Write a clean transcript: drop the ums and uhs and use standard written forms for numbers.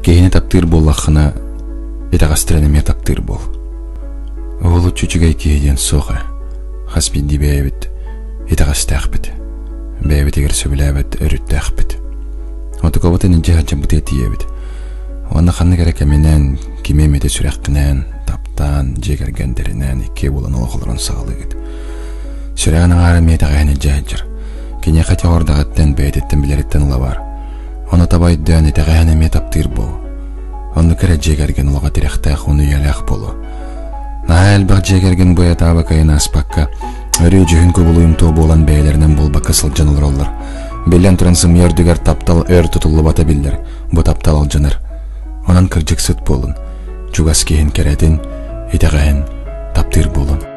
Киһини таптыыр буоллаххына, итэҕэстэрин эмиэ таптыыр буол. Уһулуччу үчүгэй киһи диэн суох ээ. Хас биирдии бэйэбит итэҕэстээхпит, бэйэбитигэр сөбүлээбэт өрүттээхпит. Отукабытын илдьэ сылдьарбытыгар тиийэбит. Уонна ханнык эрэ кэминэн, кими эмэтэ сүрэххинэн, таптаан, дьиэ кэргэннэринэн иккиэ буолан олох олорон саҕалыыгыт. Сүрэҕин аҥаара эмиэ итэҕэһин илдьэ сылдьар. Киниэхэ ити оһордаҕыттан, бэйэтиттэн билэриттэн ыла бар. Ону таба өйдөөн итэҕэһин эмиэ таптыыр буол. Оннук эрэ дьиэ кэргэн олоҕо тирэхтээх уонна үйэлээх буолуо. Наһаа элбэх дьиэ кэргэн бу этаабакайын ааспакка, өрүү дьүһүн кубулуйумтуо буолан бэйэлэринэн буолбакка сылдьан олороллор. Биллэн туран сымыйа үрдүгэр таптал өр тутуллубата биллэр, бу таптал алдьанар. Онон кырдьыксыт буолун, чугас киһин кэрэтин, итэҕэһин таптыыр буолун.